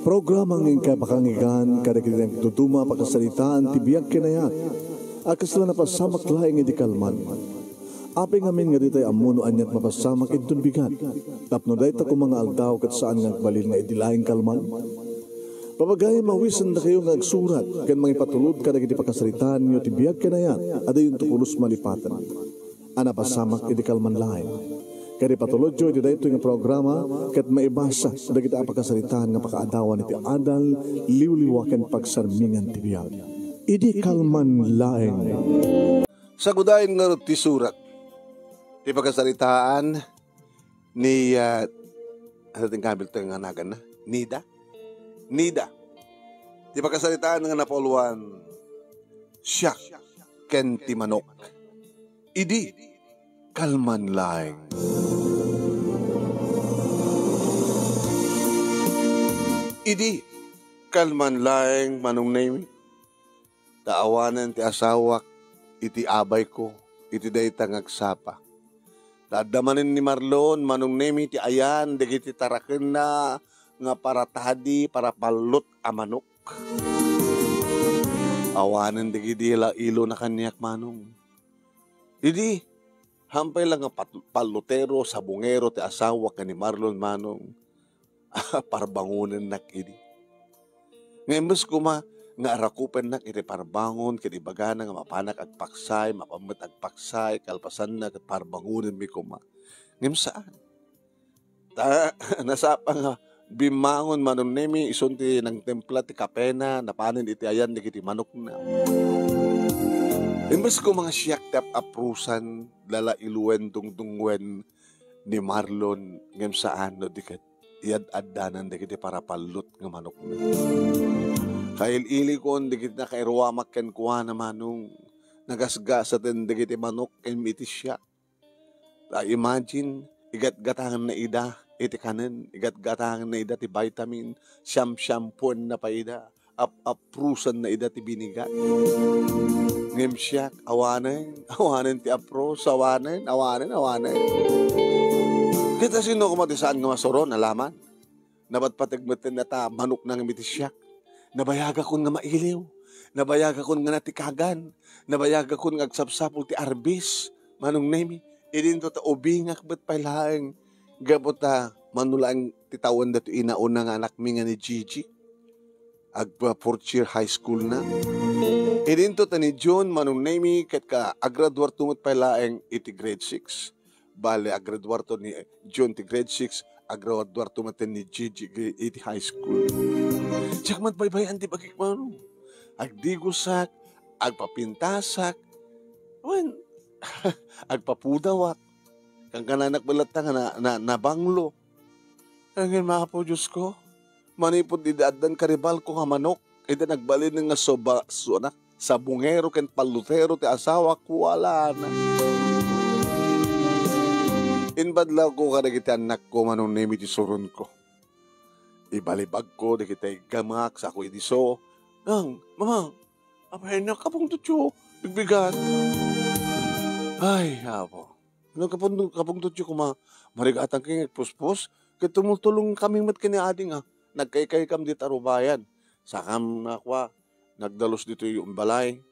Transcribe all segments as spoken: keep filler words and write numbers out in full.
Programa nga inkay pakanggan kadagiti nagduduma a pakasaritaan ti biag ken ayat a kasla napasamak laeng idi kalman. Apay ngamin nga ditay ammo no aniat mapasamak inton bigat, tapno dayta koma nga aldaw ket saan nga agbalin nga idi laeng kalman? Papagayam a awisendakayo nga agsurat ken mangipatulod kadagiti pakasaritaanyo ti biag ken ayat a dayonto pulos malipaten a napasamak iti kalman laeng. Ket ipatulodyo iti daytoy nga programa ket maibasa dagiti a pakasaritaan nga pakaadawan iti adal, liwliwa ken pagsarmingan ti biag. Idi kalman laeng. Sagudayen ngarud ti surat ti pakasaritaan ni, ah, ano ti kabilto nga naganna? Nida? Nida. Ti pakasaritaan nga napauloan, siak ken ti manok. Idi kalman laeng. Idi kalman laeng, Manong Nemi. Ta awanen ti asawak iti abayko iti dayta nga agsapa. Ta adda manen ni Marlon, Manong Nemi, ti ayan dagiti tarakenna nga paratadi, parapallut a manok. Awanen dagidi la ilona kaniak, Manong. Idi, hampay la nga pat-, pallutero, sabungero ti asawak ken ni Marlon, Manong. Parbangonennak idi. Nga imbes koma nga arakupennak iti parbangon ket ibagana nga mapanak agpaksay, mapan met agpaksay, kalpasanna ket parbangonenmi koma. Ngem saan. Ta, nasapa nga bimmangon, Manong Nemi, isun ti nangtempla ti kapena, napanen iti ayan dagiti manokna. Imbes koma nga siak ti ap-aprusan, lala iluen, dungdungwen ni Marlon, ngem saan no di ket iyad-addanan dagiti parapallut nga manokna. Kail-ilikon dagiti nakairuamak kenkuana, Manong. Nagasgasaten dagiti manok ken iti siak. Ta imagine, igatgatanganna ida iti kanen, igatgatanganna ida ti vitamin, siyamsiyampuenna pay ida. Ap-aprusanna ida ti binigat. Ngem siak, awanen, awanen ti aprus, awanen, awanen, awanen. Ket asino koma ti saan nga masuron, alaman? Napatpateg metten ta manokna ngem iti siak. Nabayagakon nga mailiw. Nabayagakon nga natikagan. Nabayagakon nga agsapsapul ti arbis. Manong Nemi, idinto ta ubingak met pay laeng. Gapu ta mano laeng ti tawen datoy inauna nga anakmi nga ni Gigi. Agpa fourth year high school na. Idinto ta ni June, Manong Nemi, ket ka, agraduarto met pay laeng iti grade six. Bale, agraduarto ni June ti grade six, agraduarto met ni Gigi iti high school. Diak met baybay-an ti bagik, Manong. Agdigosak, agpapintasak, wen, agpapudawak. Kankananak met latta nga na, na, nabanglo. Ngem, Apo Diosko, manipud idi addan karibalko nga manok, idi nagbalin nga suba-, su-, ano, sabungero ken pallutero ti asawak, wala na. Imbadlawko kadagiti annakko, Manong Nemi, ti suronko. Ibalibagko dagiti iggamak, sako idi so, "Nang, Mama, apay, nakapungtotyo, bigbigat." Ay, Apo. Ano, kapung-, kapungtotyo koma, marigatan kay nga agpuspos, ket tumultulong kami met ken ni Adi nga, nagkaykaykam dita rubayan. Sakam nga kua, nagdalus ditoy balay.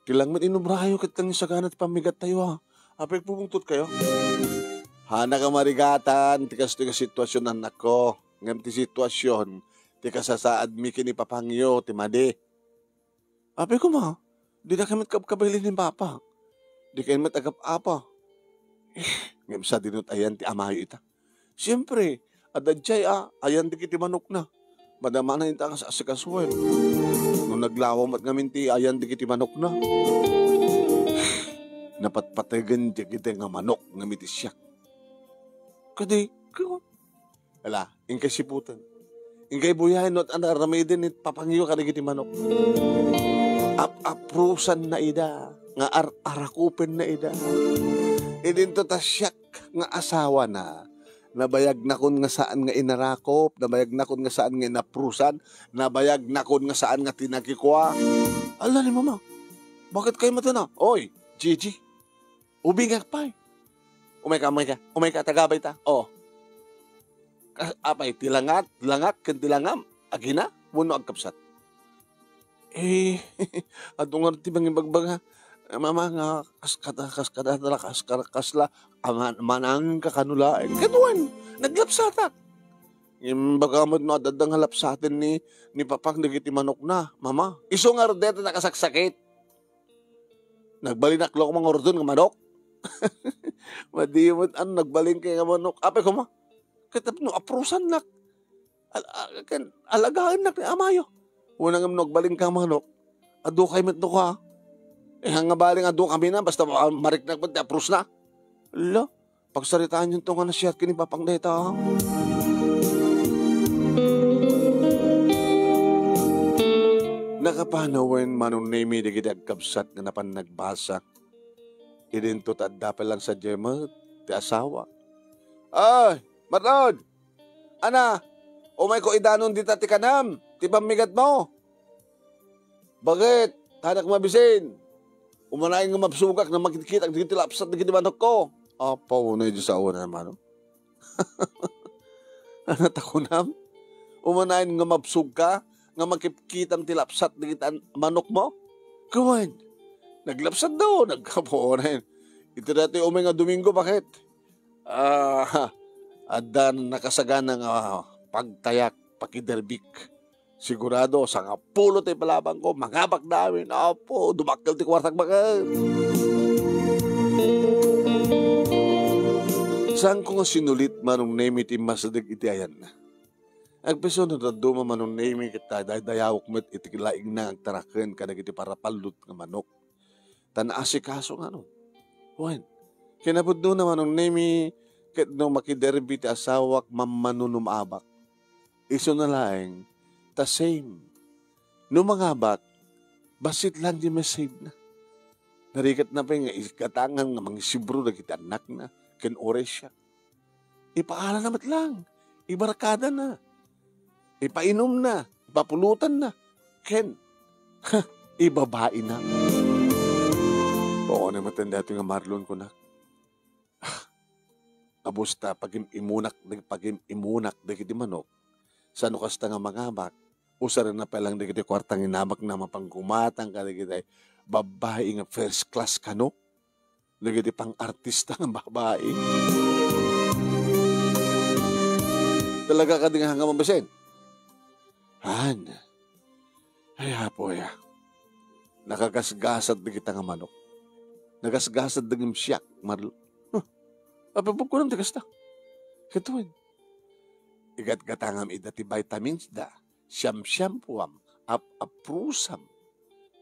Ti langmet inubrayo ket kang sagana ti pammigattayo, ha. Apay, agpupungtotkayo? Haanna ka marigatan, ti kastoy nga sitwasyon, annakko. Ngem ti sitwasyon, ti kasasaadmi ken ni Papangyo, ti madi. Apay koma, dina kami met kabkabaili ni Papa. Di kami met agap-apa. Eh, ngem sadino ti ayan ti amayo ita? Siempre, adda jay a, ayan dagiti manokna. Madamana ita nga saasikasuen. No naglawa met ngamin ti ayan dagiti manokna. Napatpategen dagiti nga manok nga mitisiak. Kadi, kadi, Ala, inkay siputen. Inkay buyaen no ania aramiden ni Papangyo kadagiti manok. Ap-aprusanna ida, nga ar-arakupenna ida. Idinto ta siak nga asawana. Nabayagnakon nga saan nga inarakop, nabayagnakon nga saan nga inaprusan, nabayagnakon nga saan nga tinagikua. Ala ni Mama, bakit kayo matana? Oy, Gigi, ubingak pay. Umayka, umayka. Umayka, tagabay ta. Oh. Ka-, apay, ti langat, langak, ken ti langam. Agina wenno agkabsat? Eh, adu ngarud ti mangibagbaga, Mama, nga kas-, kada-, kas-, kada-, kas-, kas-, kasla, a, man-, manangka kano laeng. Ket wen, naglapsatak. Ngem baga met no adda nga lapsaten ni, ni Papang dagiti manokna, Mama. Isu ngarud dayta nakasaksakit. Nagbalinak la koma nga urdon nga manok. Madi met, ano, nagbalinka nga manok. Apay koma, ket tapno aprusannak. Al-, a-, ken alagaennak ni amayo. Wen, ngem no agbalinka nga manok, adukay met no ka. Eh, nga baling adukami na, basta ma-, mariknak met ti aprusna. Ala, pagsaritaanyonto nga nasiak ken ni Papang dayta. Nakapanawen Manong Nemi dagiti agkabsat nga napan nagbasa. Idinto ta adda pay lang sadiay met ti asawa. Ay, Marlon! Ana, umayko idanon dita ti kanam, ti pammigatmo. Baket, hanak mabisin. Umanayen nga mabsogak no makitkitak dagiti lapsat dagiti manokko. Apo, unay di sa una, mano. Ana ta kunam? Umanayen nga mabsogka nga makitkitam ti lapsat dagiti an-, manokmo? Kawen, naglapsat daw, nagkapuonan. Iti dati umay nga Domingo, baket? Ah, adda nakasagana nga pagtayak, pakiderbik. Sigurado, sangapulo ti palabangko, mangabak da amin. Apo, dumakkel ti kuartak baket. Saanko nga sinulit, Manong Nemi, ti masideg iti ayanna. Agpayso no dadduma, Manong Nemi, ket daydayawek met iti laingna nga agtaraken kadagiti parapallot nga manok. Ta naasikaso nga no. Wen, kinapudnona, Manong Nemi, ket no makiderbi ti asawak, mammano no maabak. Isuna laeng, ta same. No mangabak, bassit lang ti message na. Narikatna pay nga igatangan nga mangisibro dagiti annakna ken uray siak. Ipaalanna met lang, ibarkadana, ipainumna, ipapulotanna, ken ibabaina. Puonen met daytoy nga Marlon, kunak. Kabus ta pagim-imunak, pagim-imunak dagiti manok. Sano kasta nga mangabak? Usarenna pay lang dagiti kuarta nga inabakna mapan gumatang kadagiti babbai nga first class kano. Dagiti pang-artista nga babbai. Talaga kadi nga hanggang mabasin? Han. Ay, apo, ya. Nakagasgasat dagita nga manok. Nagasgasat dagim siak, Marlo. Huh. Apay, pagkunam ti kasta. Katuan. Igatgatangam ida ti vitamins da. Siyamsiampuam, ap-aprusam.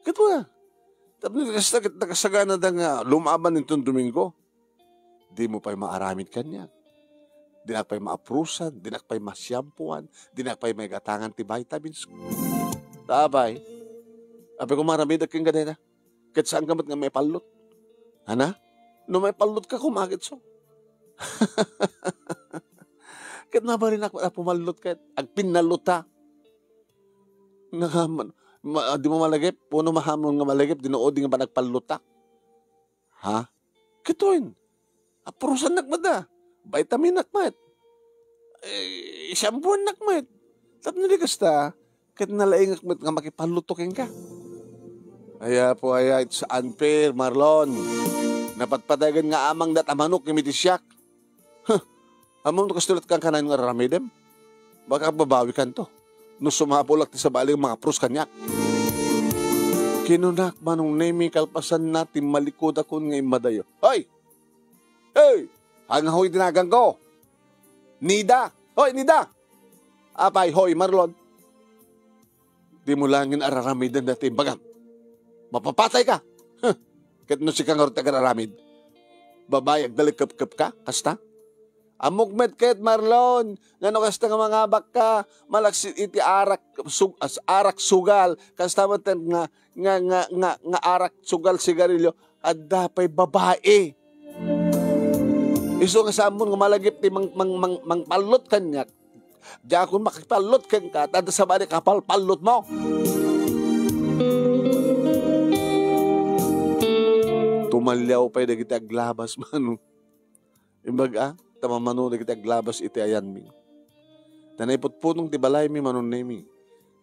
Katuan. Tapno ti kasta, ket nakasaganada nga lumaban inton Domingo. Dimo pay maaramid kaniak. Dinak pay maaprusan, dinak pay masiampuan, dinak pay maigatangan ti vitamins. Ta apay? Apay ko maaramid kenka dayta? Ket saanka met nga maipallot? Ana? No maipallot ka, kumakit so. Ket nabarinak a pumallot ket agpinnallot ta. Nga, ma-, ma-, di mo malagip? Puno mahamon nga malagip, di no odi nga panagpallot ta. Ha? Kitoy, aprusannak met da. Vitaminak met. Eh, shampooannak met. Tapno di kasta, ket nalaingak met nga makipalluto kenka. Ay, apo, aya, it's unfair, Marlon. Napatpatagen nga amang dat a manok iti siak. Huh. Ammom no kastoy ket kankanayon nga aramidem? Baka agbabawikanto. No sumapulak ti sabali nga mangaprus kaniak. Kinunak, Manong Nemi, kalpasanna, timmalikudakon nga immadayo. Hoy! Hey! Angahoy dinaganko! Nida! Hoy, Nida! Apay, hoy, Marlon. Dimo laengen araramiden daytoy imbagam. Mapapatayka. Huh. Ket no sika ngarud ti agar-aramid, babai, agdalekkepkepka, kasta? Ammok met ket, Marlon, nga no kasta nga mangabakka, malaksid iti arak sug-, as-, arak sugal, kasta met nga, nga, nga, nga, nga arak sugal sigarilyo, adda pay babai. Isu nga saanmon nga malagip ti mang-, mang-, mang-, mangpallot kaniak. Diakon makipallot kenka, ta adda sabali kapalpallotmo. Tumalliaw pay dagiti aglabas, Mano. Imbag a, ta mammano dagiti aglabas iti ayanmi. Ta naiputputong ti balaymi, Manong Nemi.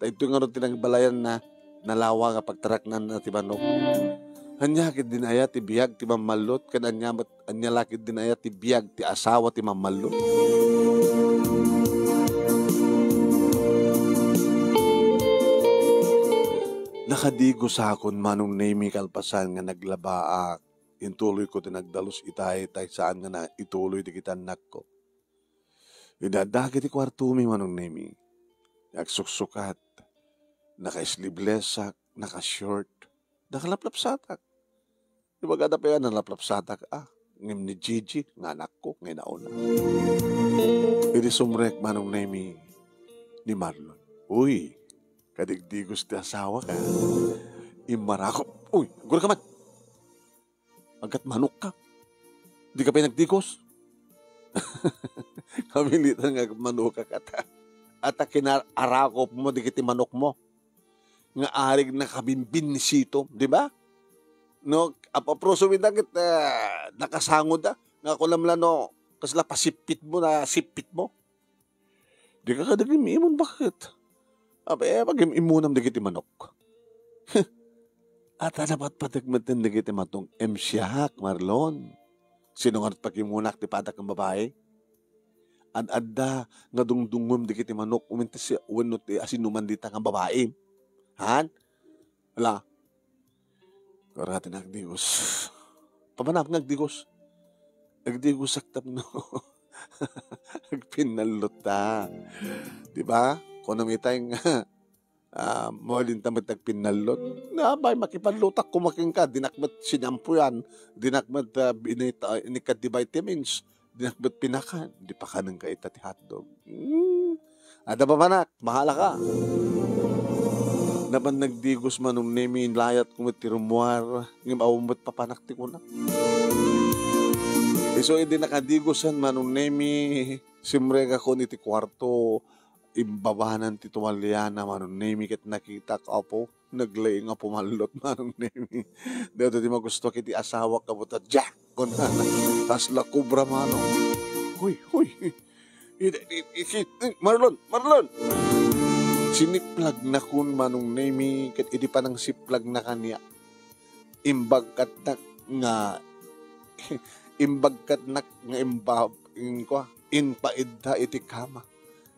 Daytoy ngarud ti nagbalayan na nalawa nga pagtaraknan na ti manok. Ania ketdin aya ti biag ti mammallot, ken ania met, ania la ketdin aya ti biag ti asawa ti mammallot? Nakadigosakon, Manong Nemi, kalpasan nga naglabaak. Intuloyko ti nagdalus itay, tay saan nga na ituloy dagiti annakko. Idi adda iti kuartomi, Manong Nemi, agsuksukat, naka-sleevelesak, naka-short, nakalaplapsatak. Ibagada pay a nalaplapsatak, ah, ngem ni Gigi nga anakko nga inauna. Idi sumrek, Manong Nemi, ni Marlon, "Uy, kadigdigos ti asawak, ah. Immarakop. Uy, agura ka man. Agkat manok ka. Di ka pay nagdigos." Kamilitan nga manok ka kata. Ata kinar-arakop mo dagiti manok mo nga arig nakabimbin ni Sito, di ba? No, ap-, apruso mi dagit, ah, nakasangod, ah, nga kunam la no, kasla pasippit mo na sippit mo. Di ka kadagim imon, bakit? Abay, eh, pagim-imunam dagiti manok. Ata napatpatek metten dagiti matong M C Hak, Marlon. Sino nga pakimunak ti padak nga babae? Ad-adda nga dungdungngem dagiti manok, uminti siya, wenno ti asinuman dita nga babae. Han? Ala. Kara ti nagdigos. Pamanam nga agdigos. Agdigosak tapno agpinnallot ta. Di ba? Kunam itay nga, ah, mabalin ta met agpinnallot. Nga, bay, makipanlutak koma kenka, dinak met sinampuyan, dinak met, ah, binita-, inikad ti vitamins, dinak met pinakan, di pakanen ka ita ti hotdog. Hmm. Adda ba, manak? Mahala ka. Napan nagdigos, Manong Nemi, inlayat ko met ti rummuar, ngem awan met papanak ti kunak. Isu idi nakadigosan, Manong Nemi, simrekakon iti kuarto, imbabanan ti tuwaliana, Manong Nemi, ket nakitak, Apo, naglaing a pumallot, Manong Nemi. Daytoy ti magustuak iti asawak, kabuta, Jack! Kunana, kasla kobra, Manong. Hoy, hoy! Ida-, i-, i-, i-, Marlon! Marlon! Siniplagnakon, Manong Nemi, ket idi panangsiplagna kaniak, imbagkatnak nga, imbagkatnak nga imbab-, inkua, inpaidda iti kama.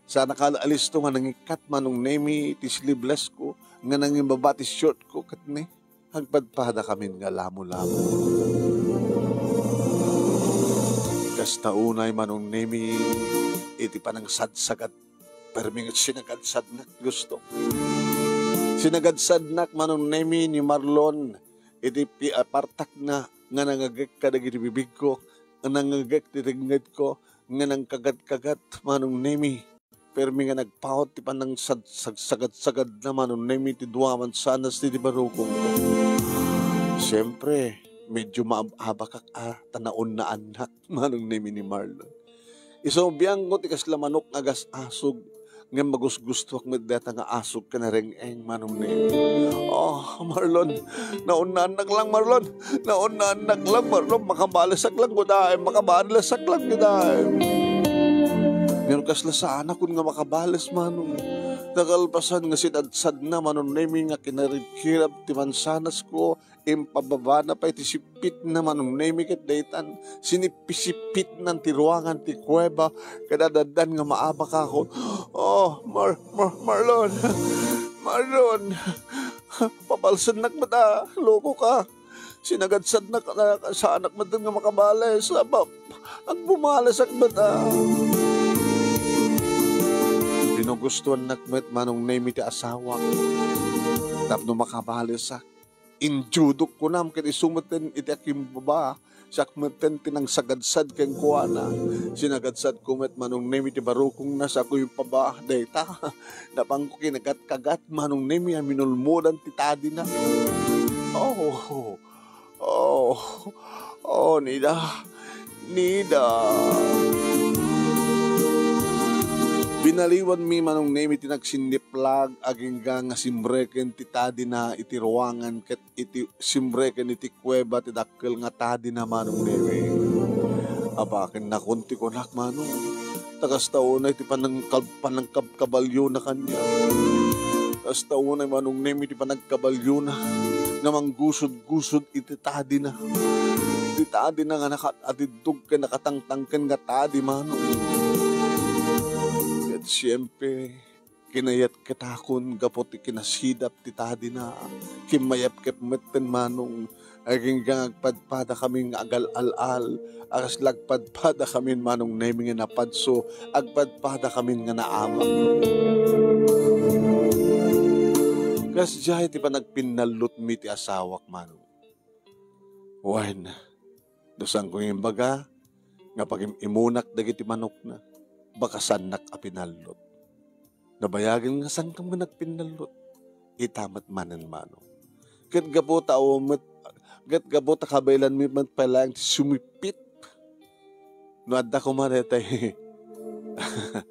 Saan a kal-, alisto nga nangikkat, Manong Nemi, ti sleeveless ko, nga nangimbaba ti short ko, ket ne, agpadpadakamin nga lamo-lamo. Kasta unay, Manong Nemi, iti panangsadsagad, permi nga sinagadsadnak, gusto. Sinagadsadnak, Manong Nemi, ni Marlon, iti pi-, apartakna nga nangagek kadagiti bibigko, nga nangagek ti tengngedko, nga nangkagat-kagat, Manong Nemi. Permi nga nagpaut ti panangsad-, sag-, sagad-sagadna, Manong Nemi, ti dua mansanas ti, ti barukongko. Siempre, medyo maab-abakak a, ta naunnaannak, Manong Nemi, ni Marlon. Isu biangko ti kasla manok nga agas-asog, ngem magusgustuak met dayta nga asog ken nareng-eng, Manong Nemi. Oh, Marlon, naunnaannak lang, Marlon. Naunnaannak lang, Marlon. Makabalesak lang, kudaem. Makabalesak lang, kudaem. Ngem kasla saanakon nga makabales, Manong. Nakalpasan nga sinadsadna, Manong Nemi, nga kinaribkirab ti mansanasko, impababana pay ti sippitna, Manong Nemi, ket daytan, sinippisipitnan ti ruangan ti kuweba, ket adaddan nga maabakakon. Oh, Mar-, Mar-, Marlon! Marlon! Pabalsennak met a, loko ka. Sinagadsadnak a, saanak met nga makabales. Aba, agbumalesak met a. Pinugustuannak met, Manong Nemi, ti asawak tapno makabalesak. Injudok kunam ket isu metten iti akimbaba. Siak metten ti nangsagadsad kenkuana. Sinagadsadko met, Manong Nemi, ti barukongna sa ako impaba. Dayta, napanko kinagat-kagat, Manong Nemi, a minulmudan ti tadina. Oh, oh, oh, Nida, Nida. Binaliwanmi, Manong Nemi, ti nagsinniplag agingga nga simreken ti tadina iti ruangan ket iti simreken iti kuweba ti dakkel nga tadina, Manong Nemi. Abakennakon ti kunak, Manong. Ta kasta unay ti panangkab-, panangkabkabalyona kaniak. Kasta unay Manong Nemi ti panagkabaliona nga manggusod-gusod iti tadina. Iti tadina nga nakaat-atiddog ken nakatangtangken nga tadi, Manong. Ket siempre, kinayatketakon gapu ti kinasidap ti tadina. Kimmayatket metten, Manong. Agingga agpadpadakami nga agal-al-al, a kasla agpadpadakami Manong Nemi nga napadso, agpadpadakami nga naamak. Kasdiay ti panagpinnallotmi ti asawak, Manong. Wen, no saanko nga imbaga nga pagim-imunak dagiti manokna, bakasannak a pinallot. Nabayagen nga saankam nga nagpinnallot. Ita met manen, Manong. Ket gapu ta awan met, ket gapu ta kabaelanmi met pay laeng ti sumippit. No adda koma daytay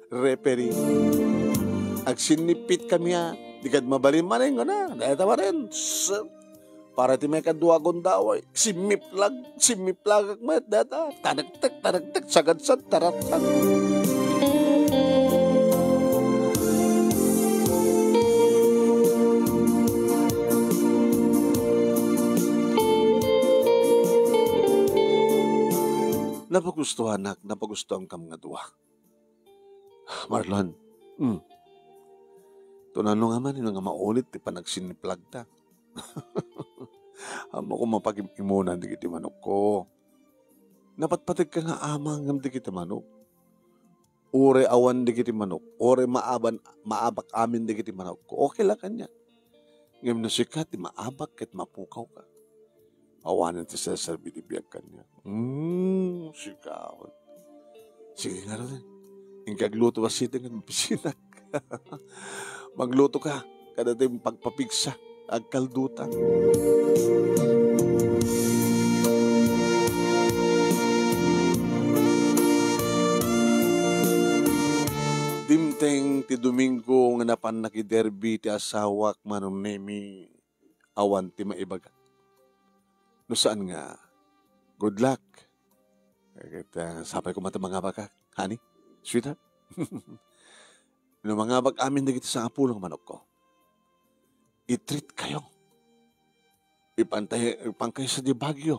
referee, agsinnippit kami a, di kad mabalin manen, kuna, dayta manen. Para ti maikadua a gundaway, simmiplag, simmiplagak met data. Tanektek, tanektek, sagadsad, taratag. Napagustuhanak, napagustuhankam nga dua. Marlon, hmm. Tunano nga man, nga maulit ti panagsinniplagta. Ammok a mapagim-imunan dagiti manokko. Napatpategka nga ama ngem dagiti manok. Uray awan dagiti manok, uray maaban, maabak amin dagiti manokko. Okay la kaniak. Ngem no sika ti maabak ket mapukawka, awanen ti serserbi ti biag kaniak. Hmm, sika. Sige ngarud. Inka agluto a siti nga mapisinak. Maglutoka, kada ti pagpapigsa, agkalduta. Dimteng ti Domingo nga napan nakiderbi ti asawak, Manong Nemi, awan ti maibaga. No saan nga, good luck. Ket, ah, sapay koma ta mangabak, honey, sweetheart. No mangabak amin dagiti sangapulo nga manokko, i-treat kayo. Ipantay, ipankayo sadiay Baguio.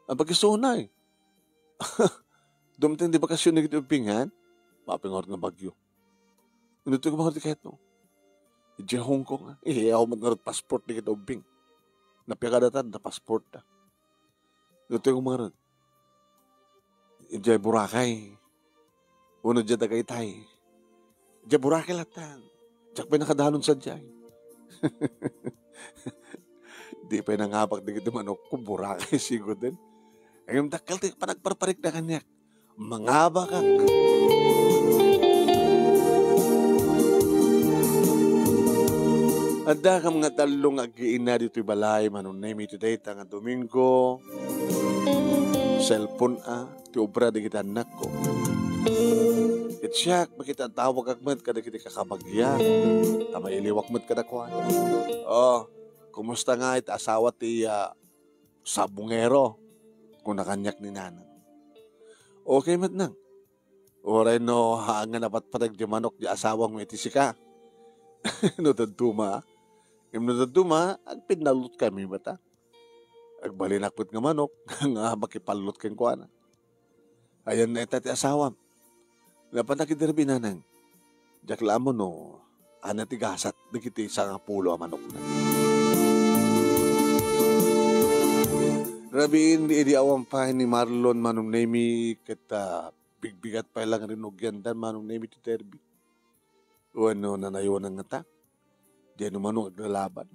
Aba, isu unay. Dumteng ti bakasyon dagiti ubbing, han? Mapingarod nga Baguio. Ano to nga mga tiketto? Idiay Hong Kong, ah. Eh, awan met ngarud passport dagiti ubbing. Napiagadatan da passport da. Ditoy nga mangarud. Idiay Boracay. Wenno idiay Tagaytay. Idiay Boracay latta. Diak pay nakadanon sadiay. Di pay nangabak dagiti manokko, Boracay sigud. Ngem dakkel ti panagparparikda kaniak. Mangabakak. Addakam nga tallo nga aggiinna ditoy balay, Manong Nemi, iti dayta nga Domingo. Cellphone a ti obra dagiti annakko. Ket siak, makita, tawagak met kadagiti kakabagiak, ta mailiwak met kadakuada. Oh, kumusta nga iti asawa ti, ah, sabongero? Kuna kaniak ni Nanang. Okay met, Nang. Uray no, haan nga napatpateg ti manok ti asawam iti sika. No dadduma, ngem no dadduma, agpinnallotkami met a. Agbalinak met nga manok nga makipallot kenkuana. Ayanna ita ti asawam. Napan nakiderbi, Nanang. Diak la ammo no ania ti gasat dagiti sangapulo a manokna. Rabiin idi awan pay ni Marlon, Manong Nemi, ket, ah, bigbigat pay la nga rinugiandan, Manong Nemi, ti derbi. Wenno nanayonan ngata? Diay no mano aglalaban.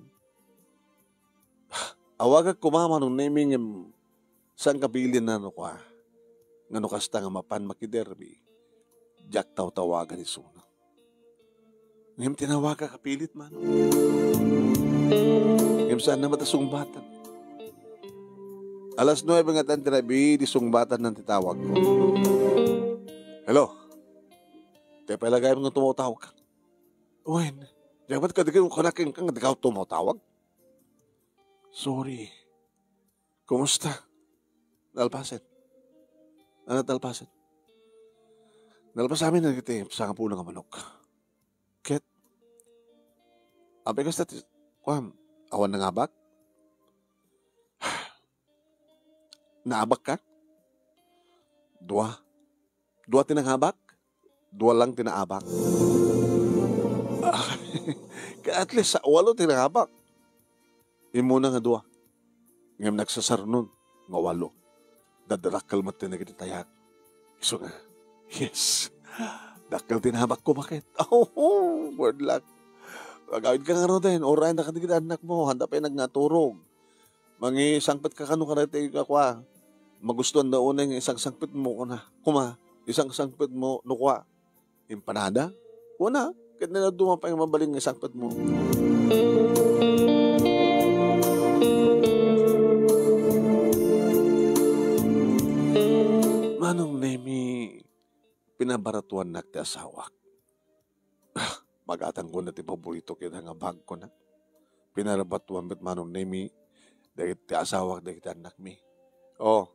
Awagak koma, Manong Nemi, ngem saan kapilen a no kua, nga no kasta nga mapan makiderbi, diak tawtawagan isuna. Ngem tinawagak a pilit, Manong. Ngem saanna met a sungbatan. Alas nuebe ngatan ti rabii idi sungbatan nan ti tawagko. Hello? Ti pay la gayam nga tumawtawag ka? Wen, diak met kadagiti kunak kenka nga dika tumawtawag? Sorry. Kumusta? Nalpasen. Ano nalpasen? Nalpas amin dagiti sangapulo nga manok. Ket, Apay kasta ti, kuan, awan nangabak? Naabakka? Dua. Dua ti nangabak? Dua lang ti naabak. At least, walo ti nangabak. Immuna nga dua. Ngem nagsasarnon nga walo. Dadadakkel met ti nagiti tayak. Isu nga, yes. Dakkel ti nabakko, baket. Oh, good luck. Agawid ka nga ruden, uray na kadagiti anak mo, handa pay nagnaturog. Mangisangpet ka kano kadagiti kakua. Magustuan da unay nga isangsangpet mo, kuna. Kuma, isangsangpet mo, no kua. Impanada? Kuna, ket nila duma pay nga mabalin nga isangpet mo. Manong Nemi, pinabaratuannak ti asawak. Ah, magatang ko na ti paborito kita nga bag ko na. Pinarabatuan met Manong Nemi, dagiti asawak, dagiti annakmi. Oh,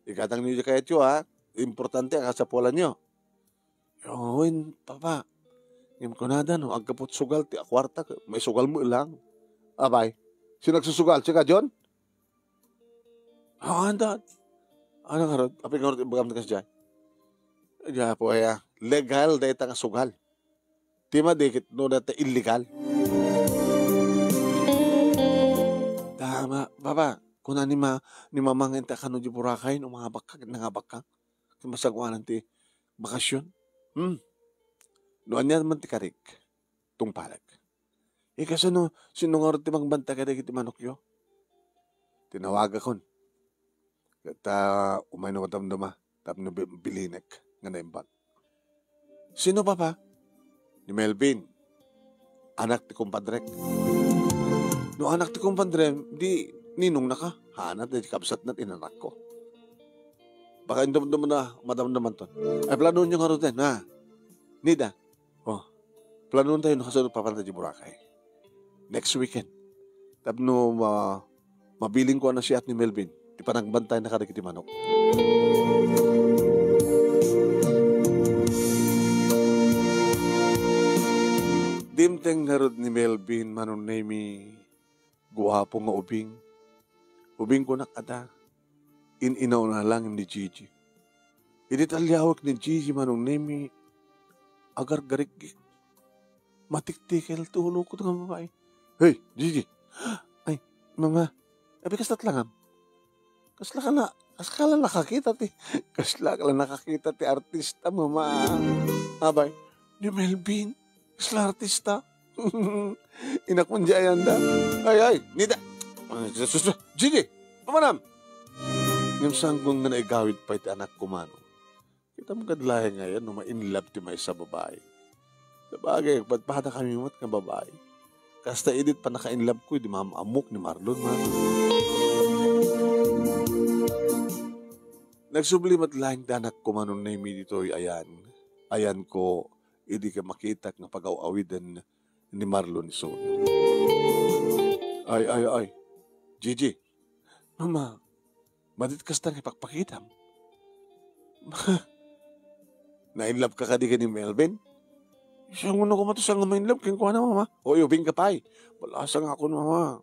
igatang niyo kayatyo, ha? Importante ang kasapualan niyo. Wen, Papa. Ngem kunada no, aggapu ti sugal ti akuarta, maisugal mo lang. Abay, sino nagsusugal? Sika, John? Ah, anda. Ano nga rod? Apay nga rod, ibagam na kasdiay. Diya po, aya. Legal, dahil nga sugal. Ti madikit, no, dahil illegal. Tama, Papa. Kuna ni ma-, ni Mama nga inta kano di Boracay, no, mga bakka, nga bakka. Ti masaguanan ti bakasyon. Hmm. No ania man ti karik, tungpalek. Ikasano, sino ngarud ti mangbantay kadagiti manokyo? Tinawagakon. Ket, ah, umay no madamdama, tapno bi-, bilinek nga naimbag. Sino, Papa? Ni Melvin. Anak ti kumpadrek. No anak ti kumpadrem, di ninongnaka. Haanna ti kabsatna ti inanakko. Baka indumdum na, madamdaman ton. Ay, planuenyo ngaruden, ha? Nida. Oh, planuentayo no kasunod papantayo di Boracay. Next weekend. Tapno ma-, mabilin ko a nasiat ni Melvin. Ti panagbantay na kadagiti manok. Dimteng ngarud ni Melvin, Manong Nemi, guapo nga ubing. Ubing kunak ada, in-inauna lang ni Gigi. Idi talliawek ni Gigi, Manong Nemi, agargarikgik. Matiktikel ti ulokon nga babai. Hey, Gigi! Ay, Mama, abi kasla ti langam? Kasla ka na, kasla ka la nakakita ti, kasla ka la nakakita ti artista, Mama. Abay, ni Melvin, kasla artista. Inakman di ayanda. Ay, ay, nida. Ay, sus, sus, sus. Gigi, pamanam. Ngem sangko nga naigawid pay ti anakko, Manong. Kitam kad laeng nga yan no ma-in love ti maysa a babai. Sabagay, agpadpadakami met nga babai. Kasta idi ti pannaka-in love ko, idi maam-ammok ni Marlon, man. Nagsubli met laeng ti anakko, Manong Nemi, ditoy ayan. Ayanko, idi ka makitak nga pagaw-awiden ni Marlon isuna. Ay, ay, ay. Gigi. Mama, madit kasta nga ipakpakitam. Na-in love ka kadi ken ni Melvin? Siya nga nakumato sa nga ma-in love kenkuana, Mama. O, ubing ka pay. Balasa nga akon, Mama.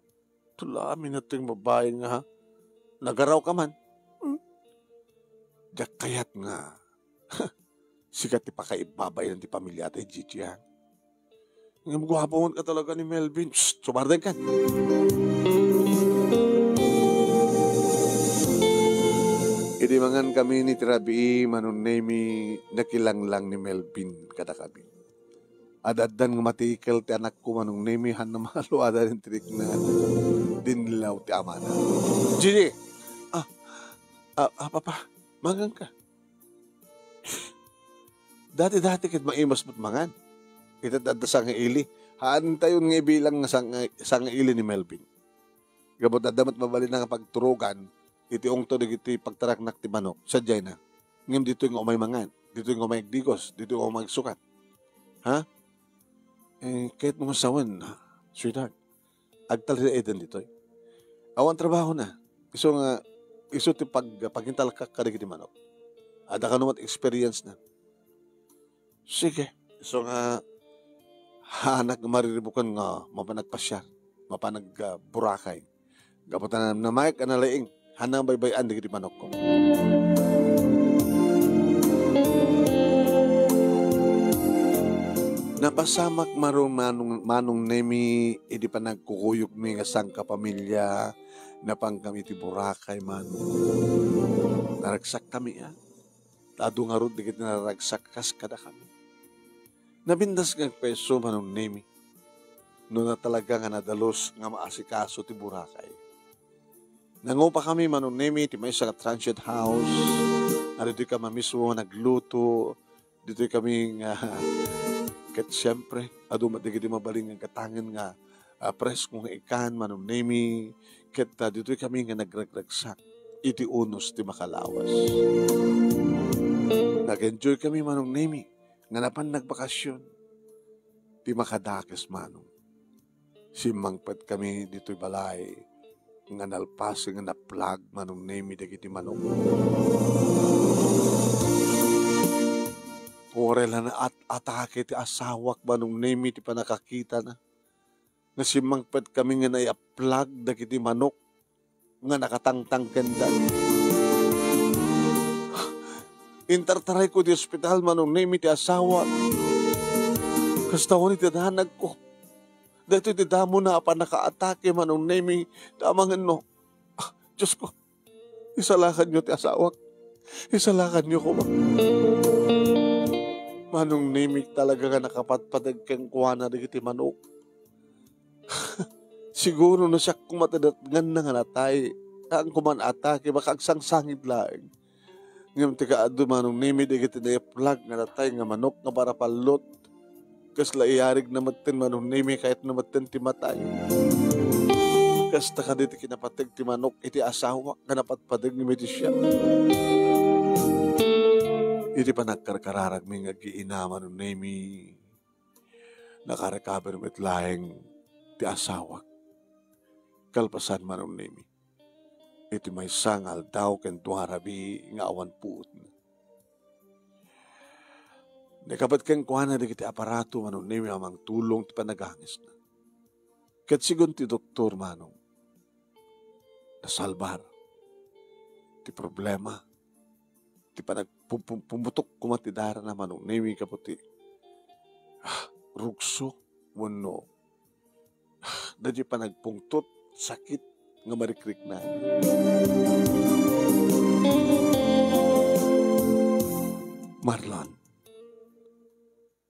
Tula, amin nating babae nga, ha? Nagaraw ka man. Hmm? Diak kayat nga. Sika ti pakaibabain ti pamilya ti Gigi, ha? Ngem guapo man ka talaga ni Melvin. Psst, sumardeng ka. Idi mangan kami ni ti rabii, Manong Nemi, nakilanglang ni Melvin kadakami. Ad-addan nga matikel ti anakko, Manong Nemi, haanna maluadan ti rikna. Dinlaw ti amana. Gigi! Ah, ah, ah, Papa, mangan ka. Dati-dati ket maimas met mangan. Ita ti adda sangaili. Haantayon nga ibilang nga sanga-, sangaili ni Melvin. Gapu ta adda met mabalin nga pagturogan iti ungto dagiti pagtaraknak ti manok, sadiayna. Ngem ditoy nga umay mangan, ditoy nga umay agdigos, ditoy nga umay agsukat. Ha? Eh, ket no sawen, sweetheart, agtalinaeden ditoy. Awan trabahona. Isu nga, isu ti pag-, pagintalkak kadagiti manok. Adda kano met experience na. Sige. Isu nga, Haanak nga mariribukan nga mapan nagpasiar, mapan nag-, ah, Boracay. Gapu ta namnamaek a nalaing, haanna nga baybay-an dagiti manokko. Napasamak marong Manong, Manong Nemi, idi panagkukuyogmi nga sangkapamilya, napankami iti Boracay, Manong. Naragsakkami, a. Ta adu ngarud dagiti naragsak kas kadakami. Nabindas nga agpayso, Manong Nemi, no na talaga nga nadalus nga maasikaso ti Boracay. Nangupakami, Manong Nemi, ti maysa nga transient house. Adu ditoy kami mismo nagluto. Ditoy kami nga, ket siempre, adu met dagiti mabalin nga gatangen nga, ah, presko nga ikan, Manong Nemi, ket, ah, ditoy kami nga nagragragsak iti unos ti makalawas. Nag-enjoy kami, Manong Nemi, nga napan nagbakasyon. Ti makadakes, Manong, simmangpetkami ditoy balay nga nalpasen nga naplag, Manong Nemi, dagiti manok. Uray la naat-atake ti asawak, Manong Nemi, ti pannakakitana nga simmangpetkami nga naiplag dagiti manok nga nakatangtang kenda. Intartarayko iti ospital, Manong Nemi, ti asawak. Kasta wen iti danagko. Daytoy ti damona a pannakaatake, Manong Nemi, ta amangan no. Ah, Diosko, isalakanyo ti asawak. Isalakanyo koma. Manong Nemi, talaga nga nakapatpateg kenkuana dagiti manok. Siguro no siak koma ti datnganna nga natay, haan koma nga atake, makagsangsangit laeng. Ngem ti kaadu, Manong Nemi, dagiti naiplag nga natay nga manok nga parapallot. Kasla iyarigna metten, Manong Nemi, kayatna metten ti matay. Kasta kadi ti kinapateg ti manok iti asawak nga napatpateg ngem iti siak. Iti panagkarkararagmi nga aggiina, Manong Nemi, nakarecover met laeng ti asawak. Kalpasan, Manong Nemi, iti maysa nga aldaw ken dua rabii nga awan puotna. Naikabet kenkuana dagiti aparato, Manong Nemi, a mangtulong ti panagangesna. Ket sigun ti doktor, Manong, nasalbar ti problema. Ti panag-, pum-, pum-, pumutok koma ti darana, Manong Nemi, gapu ti, ah, rugso wenno, ah, daydi panagpungtot, sakit nga marikrikna. Marlon,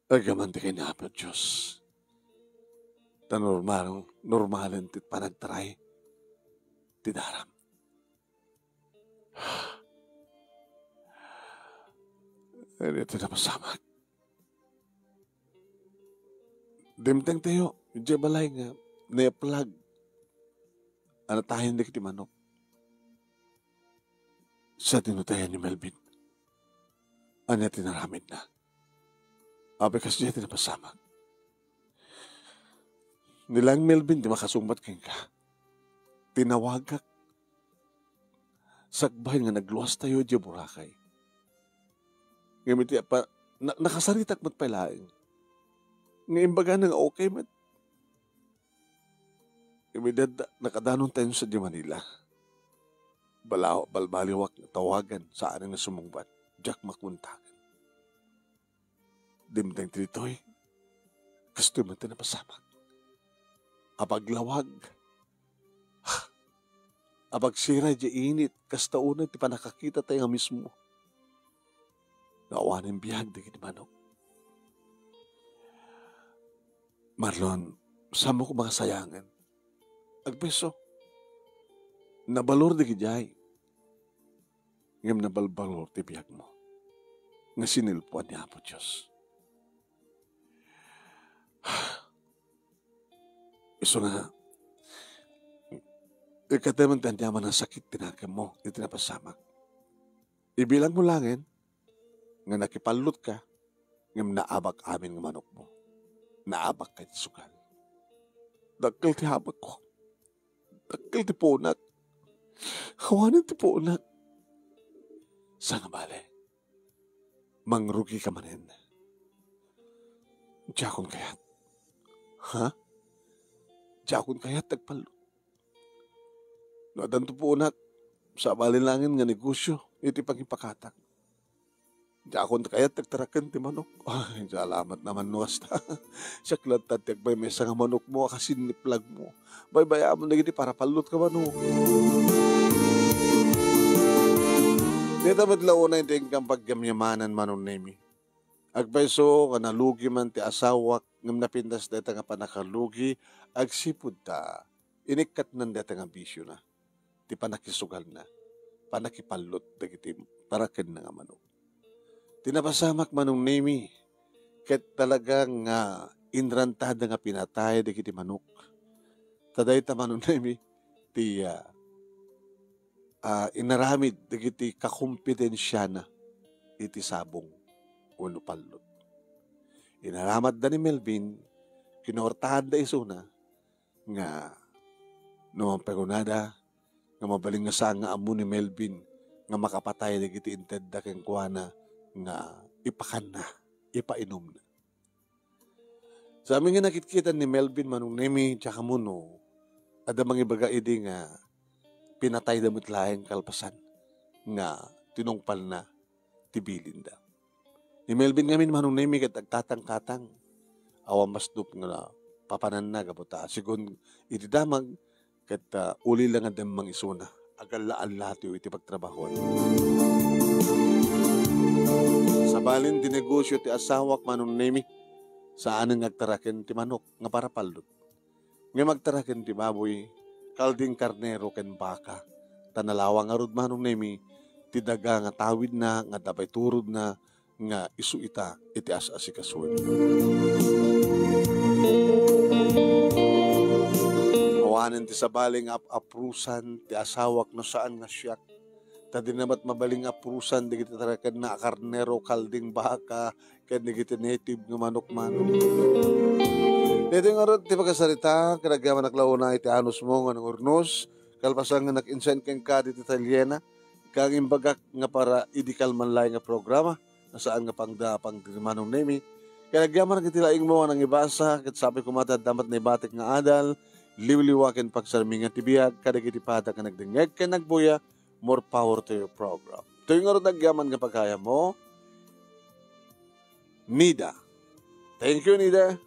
agamanti ken Apo Dios. Ta normal, normalen ti panagtaray ti daram. Iti napasamak. Dimtengtayo, idiay balay nga naiplag a natayen dagiti manok. Sadino tayen ni Melvin? Ania ti naramidna? Apay, kasdiay ti napasamak. Ni laeng Melvin ti makasungbat kenka. Tinawagak sakbay nga nagluastayo idiay Boracay. Ngem iti apa-, na-, nakasaritak met pay laeng. Nga imbagana nga okay met. Ngem idi adda, nakadanontayo sadiay Manila. Bala-, balbaliwak nga tawagan, saan nga sumungbat. Diak makontaken. Dimteng ti ditoy. Kastoy met ti napasamak. Apaglawag. Apagsiray diay init, kasta unay ti pannakakitatayo nga mismo. Nga awanen biag dagiti manok. Marlon, saanmo koma nga sayangen. Agpayso, nabalor dagidiay. Ngem nabalbalor ti biagmo nga sinilpuan ni Apo Dios. Isu nga, ikataman ti aniaman a sakit ti nakemmo iti napasamak. Ibilangmo laengen nga nakipallotka, ngem naabak amin nga manokmo. Naabak iti sugal. Dakkel ti abakko. Dakkel ti puonak. Awanen ti puonak. Saan nga bale, mangrugika manen. Diakon kayat. Ha? Diakon kayat ti agpallot. No addanto puonak, sabali laengen nga negosio iti pangipakatak. Diakon kayat ti agtaraken ti manok. Ay, salamat naman no kasta. Siak latta ti agmaymaysa nga manokmo a kasinniplagmo. Baybayamon dagiti parapallot nga manok. Dita met la unay ti inkam pagyamyamanan, Manong Nemi. Agpayso nga nalugi man ti asawak ngem napintas dayta nga pannakalugi agsipud ta inikkatnan dayta nga bisiona, ti pannakisugalna, pannakipallot dagiti tarakenna nga manok. Ti napasamak, Manong Nemi, ket talaga nga inrantada nga pinatay dagiti manok. Ta dayta, Manong Nemi, ti, ah, ah, inaramid dagiti kakompetensiana iti sabong wenno pallot. Inaramatda ni Melvin, kinuartaanda isuna nga no mangpagunada nga mabalin nga saan nga ammo ni Melvin nga makapatay dagiti intedda kenkuana nga ipakanna, ipainumna. Sa amin nga nakitkitan ni Melvin, Manong Nemi, diak ammo no adda mangibaga idi nga pinatayda met laeng kalpasan nga tinungpalna ti bilinda. Ni Melvin ngamin, Manong Nemi, ket agtatangkatang. Awan masdop nga papananna gapu ta sigun iti damag ket, ah, uli la nga demmang isuna. Agalla-allatiw iti pagtrabahoan. Sabalin ti negosio ti asawak, Manong Nemi, saanen nga agtaraken ti manok nga parapallot. Ngem agtaraken ti baboy, kalding karnero ken baka. Ta nalawa ngarud, Manong Nemi, ti daga nga tawidna nga adda pay turodna nga isu ita iti as-asikasuen. Awanen ti sabali nga ap-aprusan ti asawak no saan nga siak. Ta dina met mabalin nga aprusan dagiti tarakenna a karnero, kalding baka, ken dagiti native nga manok-manok. Daytoy ngarud ti pakasarita, ket agyamanak la unay iti anusmo nga nangurnos, kalpasan nga nag-insent kenka ditoy Italiana, ket imbagak nga para idi kalman laeng nga programa, nga saan nga pangdapang ti Manong Nemi. Ket agyamanak iti laingmo nga nangibasa, ket sapay koma ti adda met naibatik nga adal, liwliwa ken pagsarmingan ti biag kadagiti padak nga nagdengngeg ken nagbuya, more power to your program. Toy ngarud agyaman nga pagayammo, Nida. Thank you, Nida.